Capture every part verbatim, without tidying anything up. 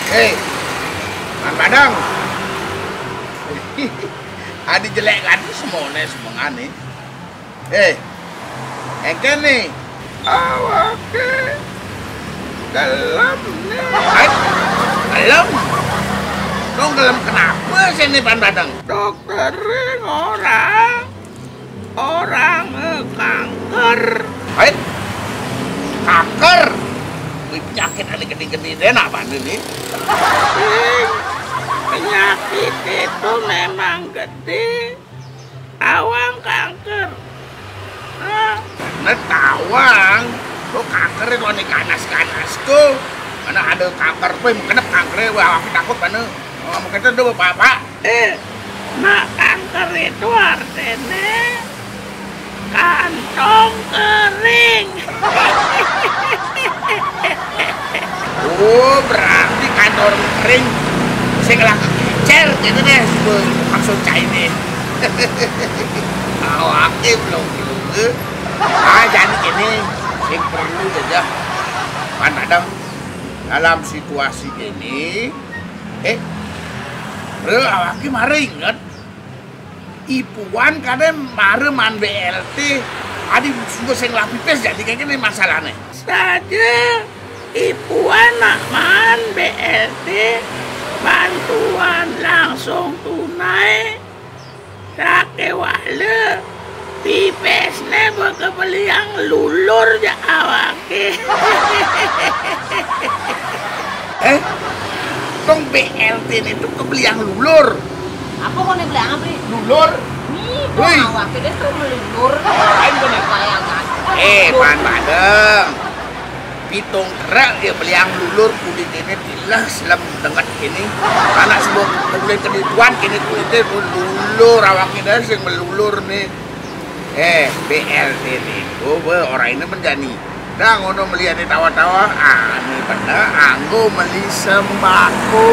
Hei, Pan Badeng. Adi jelék adi semoné semengane. Hei, engkén nih. Awaké gelem nih. Hai, gelem. Dong gelem kenapa sih nih, Pan Badeng? Dokteré ngorang, orangé kanker. Hai, kanker. Wih, penyakit ane gede-gede deh, apa nih? Ih, penyakit itu memang gede. Awang kanker. Hah? Nah, tawang. Lo kanker itu ane ganas-ganas tuh. Mana ada kanker, weh, mengkenep kanker, wah, aku takut mana. Oh, mungkin itu bapak. Eh, mak kanker itu artinya kantong kering. Oh, berarti kantong kering sing lagi kicer gitu deh, maksud cai nih. Awake belum belum. Ah, jadi gini, sing perlu aja. Kan kadang dalam situasi gini, eh, bro, awake mari inget. Ipuan kadang mare man B L T, adi sungguh sing lah pipis jadi kayak gini masalahnya. Saja ipuan nak man B L T, bantuan langsung tunai, sakewala pipisne bekebeliang lulur ja awake. Eh, tong B L T ini tuh kebeliang lulur. Apa kau nih beli apa, beli? Lulur. Nih, woi, awake deh tuh melulur. Lain kau nih. Bayangan. Eh, Pan Badeng. Pitung kerak ya beliang lulur kulit ini tilah selem denget ini. Anak sebab kulit kedituan kini kulitnya lulur, awake deh sing melulur nih. Eh, B L T ini. Oh, be, orang ini menjani. Dah ngono meli ane tawa-tawa, ane bener anggo meli sembako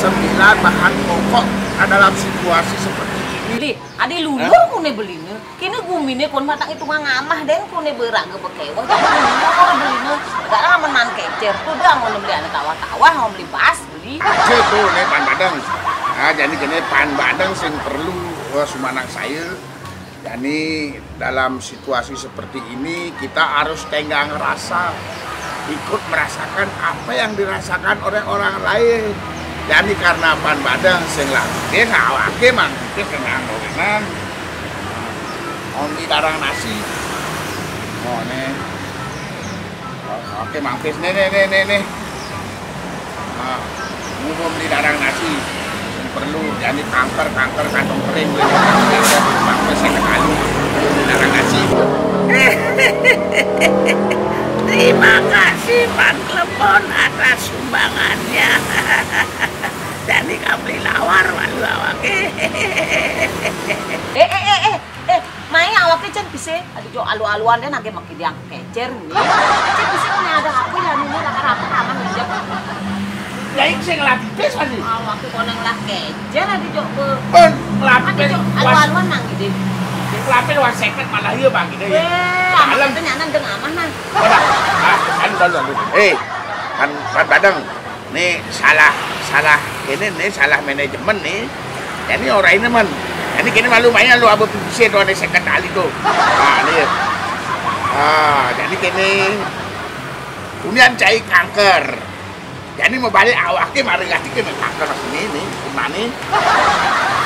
sembilan bahan pokok. Nah, dalam situasi seperti ini. Beli, ade lulur kune beline. Kene gumine kon matang itungan ngamah den kune berak ge bekewa. Jadi lulur beline. Gak lah menan kecer. Tuh dah ngono meli ane tawa-tawa, ngono meli bas, beli. Gitu nih Pan Badeng. Nah, jadi kene Pan Badeng sing perlu, eh, sumanang saya. Jadi dalam situasi seperti ini, kita harus tenggang rasa, ikut merasakan apa yang dirasakan oleh orang lain. Jadi karena Pan Badeng sing lah, dia ngawake mang, dia kenang kenang, ngopi darang nasi. Oh, nih. Oke, mampis. Nih, nih, nih, nih, nih. Nah, ini gua beli darang nasi. Yang perlu, jadi kanker, kanker, kantong kering. Mampis saya kali. Beli darang nasi. Terima kasih, Pan Klepon, atas sumbangannya. Jadi, kabeli lawar, malu awake. Eh, eh, eh, eh. Eh, mai awake cen pise, adi jo alu-aluan den age make diang kecer ni. Cen pise kone ada aku ya ni raka-raka aman injak. Ya iki sing ngelatih pis tadi. Awake kone ngelah kecer adi jo ke. Pun ngelatih pis. Alu-aluan nang ide. Ngelatih wan seket malah iya bang ide ya. Weh, aman itu nyanan deng aman nah. Udah, ah, kan udah lu. Eh, kan kan kadang Nih salah, salah ini nih salah manajemen nih. Jadi orang ini men. Jadi kini malu banyak lu abu pipisi tuh ada seket kali tuh. Nah, nih. Ah, jadi kini kemudian cai kanker. Jadi mau balik awaknya mari lagi kena kanker sini nih, kemana?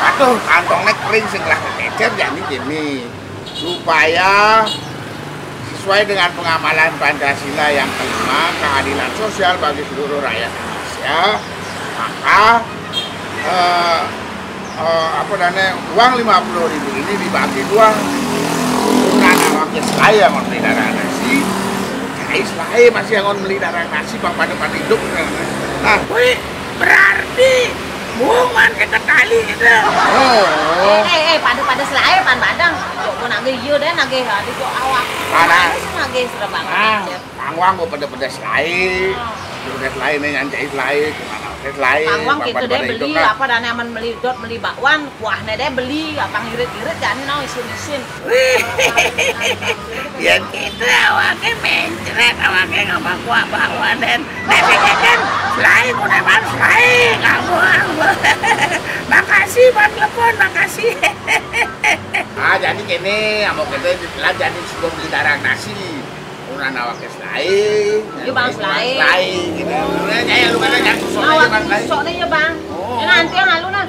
Aduh, kantongnya kering sing lah kecer jadi gini. Supaya sesuai dengan pengamalan Pancasila yang kelima, keadilan sosial bagi seluruh rakyat Indonesia, maka eh, eh, apa namanya, uang lima puluh ribu ini dibagi dua. Bukan awaknya saya mau beli darah nasi, saya saya masih yang mau beli darah nasi, bang pada pada hidup. Nah, wih, berarti bungan kita tali itu. Oh. Eh, eh, eh, pada-pada selae, Pan Badeng. Jok pun nage iya deh, nage ada jok awak. Mana? Mana sih nage serem banget. Ah, ya. Tangwang gua pada-pada selae. Ah. Pada selae nih, nyanjai selae, gimana? Lain, Pang wong Bang gitu Bang deh Bang beli itu kan. Apa dane amen meli dot meli bakwan, kuahne deh beli, apa ngirit-ngirit jani nang isin-isin. Wih, ya gitu awake mencret, awake ngapa kuah bakwan dan nenek kan selain kuneman selain kamu. Makasih buat telepon, makasih. Ah, jadi kene, amo kene lah jadi sebelum beli darang nasi. Urang awake selain. Iya, Bang, selain. Selain gitu. Udah, ya lu kan jangan susah Awak aja, Bang, selain. Sokne ya, Bang. Oh. Ya nanti yang lalu nah.